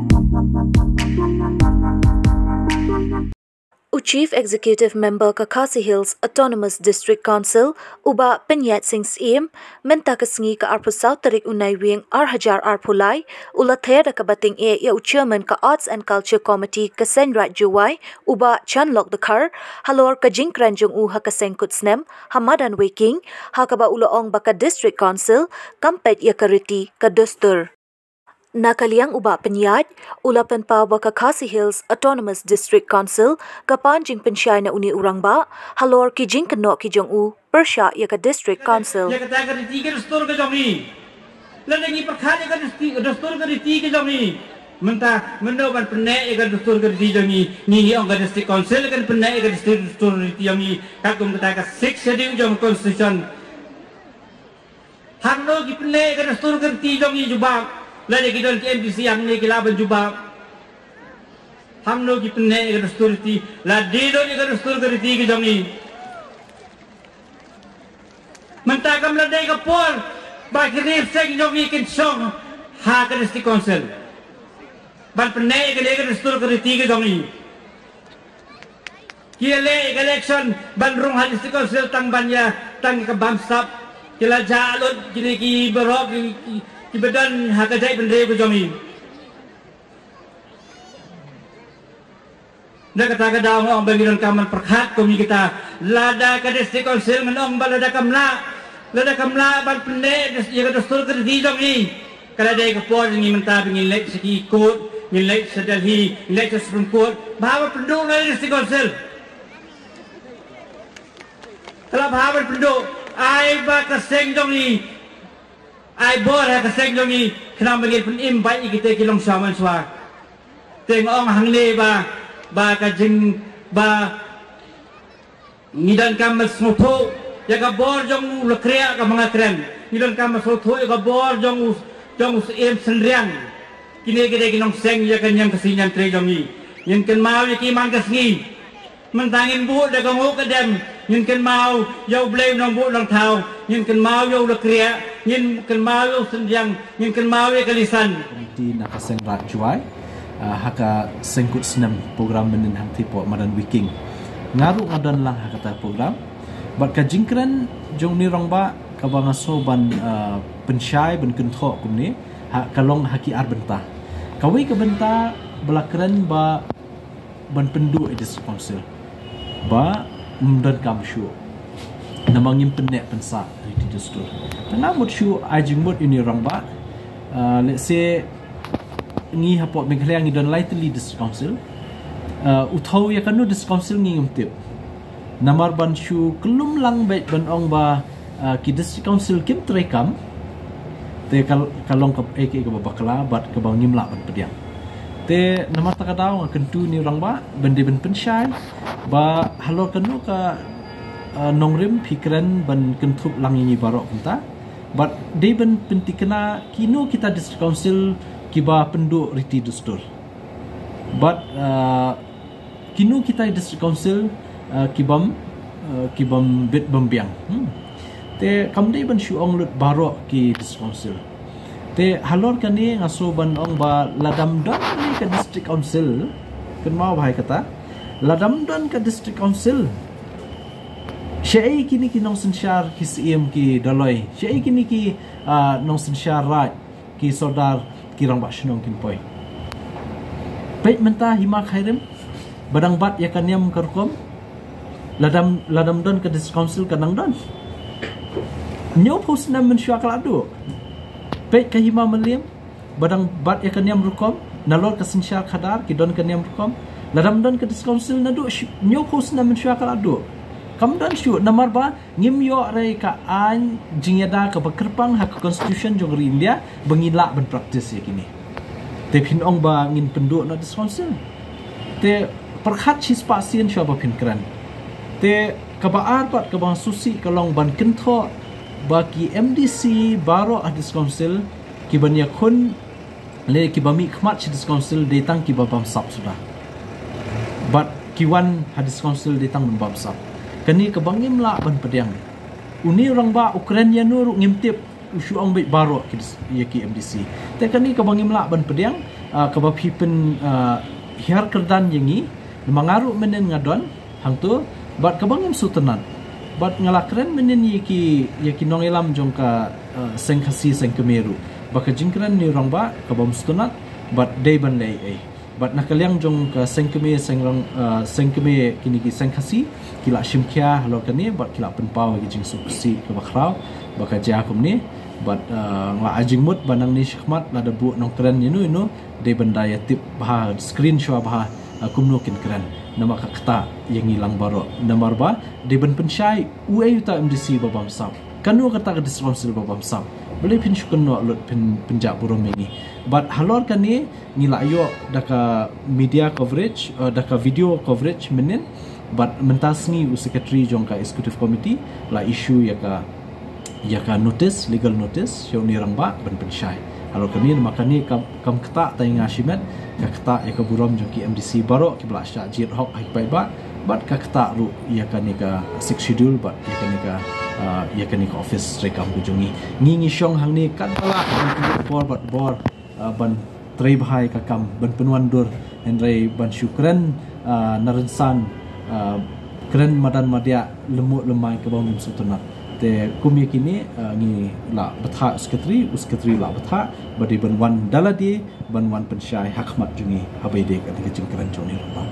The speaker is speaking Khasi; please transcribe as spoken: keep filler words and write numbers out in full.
U Chief Executive Member ka Khasi Hills Autonomous District Council, u Bah Pyniaid Singh Syiem, mynta ka sngi ka arphew saw tarik u Naiwieng ar hajar arphew lai, u la ther da kaba tyngeh ïa u Chairman ka Arts and Culture Committee ka Seiñ Raij Jowai, u Bah Chanlok Dkhar, halor ka jingkren jong u ha ka seng kut snem ha madan Weiking, ha kaba u la ong ba ka District Council kam peit ïa ka riti ka dustur. Na ka liang u Bah Pyniaid, u la pynpaw ba ka Khasi Hills Autonomous District Council ka pan jingpynshai na une u rangbah halor ki jingkynnoh ki jong u pyrshah ïa ka District Council. Ïa kata ka riti ka dustur ka jong ngi. Lada ngi pyrkhat ïa ka dustur ka riti ka jong ngi, mynta mynno ban pynneh ïa ka dustur ka riti jong ngi? Ngi ngi ong ka District Council kan pynneh ïa ka dustur ka riti jong ngi katkum kata ka Sixth Schedule jong ka Constitution. Hangno ki pynneh ïa ka dustur ka riti jong ngi? Jubab. Lada ki don ki MDC hangne ki lah ban jubab. Hangno ki pynneh ïa ka dustur riti? Lada don ïa ka dustur ka riti ka jong ngi, mynta kam la dei ka por ba ki riew seng jong ngi kin shong ha ka District Council ban pynneh ïa ka dustur ka riti ka jong ngi. Ki ïa leh ïa ka election ban rung ha District Council tang ban ïa tang ka bamsap. Ki la jah lut kine ki baroh ki, ki, ki ba don ha ka jaitbynriew ka jong ngi. Na kata ka daw nga ong ba ngi donkam ban pyrkhat kum ïa kita. Lada ka District Council ngan ong ba lada kam lah, lada kam lah ban pynneh ïa ka dustur ka riti jong ngi, ka la dei ka por ngi mynta ba ngin leit sha ki court, ngin leit sha Delhi, ngin leit sha Supreme Court, ba haba pynduh na District Council. Ka la ba haba pynduh, ai ba ka seng jong ngi, ai bor ha ka seng jong ngi, khnang ba ngin pynim bad ïa kita ki longshaw manshaw. Te nga ong hangne ba, ba ka jing, ba ngi donkam ban sngewthuh ïa ka bor jong u Lakriah kaba nga kren. Ngi donkam ban sngewthuh ïa ka bor jong u, jong u Syiem Synriang. Kine ki dei ki nongseng ïa ka niam Khasi niam Tre jong ngi. Ngin kynmaw ïa ki man ka sngi. Mynta ngin buh da ka nguh ka dem. Ngin kynmaw ïa u Blei u nongbuh nongthaw. Ngin kynmaw ïa u Lakriah. Ngin kynmaw ïa u Synriang. Ngin kynmaw ïa ka Lisan. Committee na ka Seng Raij Jowai, ah, ha ka seng kut snem program mynnin hangtei hapoh madan Weiking. Nga ruh nga don lang ha kata program. Bad ka jingkren jong une u rangbah kaba nga sngew ban, ah, pynshai ban kynthoh kumne, ha, ka long ha ki ar bynta. Kawei ka bynta ba la kren ba ban pynduh ïa District Council ba ym donkam shuh. Namar ngim pynneh pynsah riti dustur. Te nga mut shuh ai jingmut ïa une u rangbah. Ah, let's say ngi hapoh Meghalaya ngi don lai tylli District Council. Ah, u thew ïa kano District Council ngi ngim tip. Namar ban shu kyllum lang beit ban ong ba, ah, ki District Council kim treikam. Te ka, ka long kaei kaei kaba bakla bad kaba ngim lah ban pdiang. Te namar kata ka daw nga kyntu ïa une u rangbah ban dei ban pynshai ba halor kano ka, ah, nongrim phi kren ban kynthup lang ïa ngi baroh kumta. Bad dei ban pynthikna kino kita District Council kiba pynduh riti dustur. Bad, ah, kino kita District Council, ah, kibym, ah, kibym bit bym biang. Hmm. Te kam dei ban shu ong lut baroh ki District Council. Te halor kane nga sngew ban ong ba lada ym don kane ka District Council, kynmaw bha ïa kata, lada ym don ka District Council, shaei kine ki nongsynshar ki Syiem ki Doloi, shaei kine ki, ah, nongsynshar Raij, ki Sordar, ki Rangbah Shnong kin poi? Peit mynta Hima Khyrim, ba dang bat ïa ka niam ka rukom, lada ym, lada ym don ka District Council kan nang don? Hynñiewphew snem mynshuwa ka la duh. Peit ka Hima Mylliem, ba dang bat ïa ka niam rukom, nalor ka synshar khadar ki don ka niam rukom, lada ym don ka District Council naduh shi-, hynñiewphew snem mynshuwa ka la duh. Kam don shuh, namar ba ngim ïoh re ka aiñ jingïada kaba kyrpang ha ka Constitution jong ka ri India ba ngi lah ban practice ïa kine. Te phin ong ba ngin pynduh noh District Council? Te pyrkhat shispah sien shuwa ba phin kren. Te kaba ar pat kaba nga sngewsih ka long ban kynthoh ba ki MDC baroh ha District Council kiban ïakhun lane kiba mih khmat sha District Council dei tang kiba bamsap suda. Bad ki wan ha District Council dei tang ban bamsap. Kane kaba ngim lah ban pdiang. Une u rangbah u kren ïano ruh ngim tip. u shu ong beit baroh ki dis-, ïa ki M D C. Te kane kaba ngim lah ban pdiang, ah, kaba phi pyn, ah, hiar kyrdan ïa ngi, namar nga ruh mynnin nga don hangto, bad kaba ngim sngewtynnat. Bad nga la kren mynnin ïa ki, ïa ki nongïalam jong ka, ah, seng Khasi seng kmie ruh, ba ka jingkren une u rangbah kaba ym sngewtynnat, bad dei ban leh ei. Bad na ka liang jong ka seng kmie, seng rang, ah, seng kmie kine ki seng Khasi, ki la shim khia halor kane, bad ki la pynpaw ïa ki jingsngewsih kaba khraw ba ka jia kumne. Bad, ah, nga la ai jingmut ba nangne shakhmat lada buh nongkren ïano ïano, dei ban da ïa tip bha, screen shuwa bha, ah, kumno kin kren. Namar ka ktah ïa ngi lang baroh. Namar ba dei ban pynshai uei uta M D C ba bamsap, kano kata ka District Council ba bamsap. Balei phin shu kynnoh lut, phin pynjah burom ïa ngi? Bad halor kane ngi la ïoh da ka media coverage, eh, da ka video coverage mynnin. Bad mynta sngi u secretary jong ka executive committee la issue ïa ka, ïa ka notice, legal notice sha une u rangbah ban pynshai. Halor kane, namar kane kam, kam ktah tang ïa nga shimet, ka ktah ïa ka burom jong ki M D C baroh kiba la shah jied hok ha ki paidbah, bad ka ktah ruh ïa kane ka Sixth Schedule bad ïa kane ka, ah, ïa kane ka office treikam ka jong ngi. Ngi, ngi shong hangne katba lah, ngi por bad bor, ah, ban trei bha ïa ka kam, ban pynwandur, hynrei ban shu kren, ah, na rynsan, ah, kren madan madiah, lymmuh lymmai kaba ngim sngewtynnat. Te kum ïa kine, ah, ngi la bthah u secretary, u secretary la bthah ba dei ban wan da lade, ban wan pynshai ha khmat jong ngi haba ïadei ka jingkren jong une u rangbah.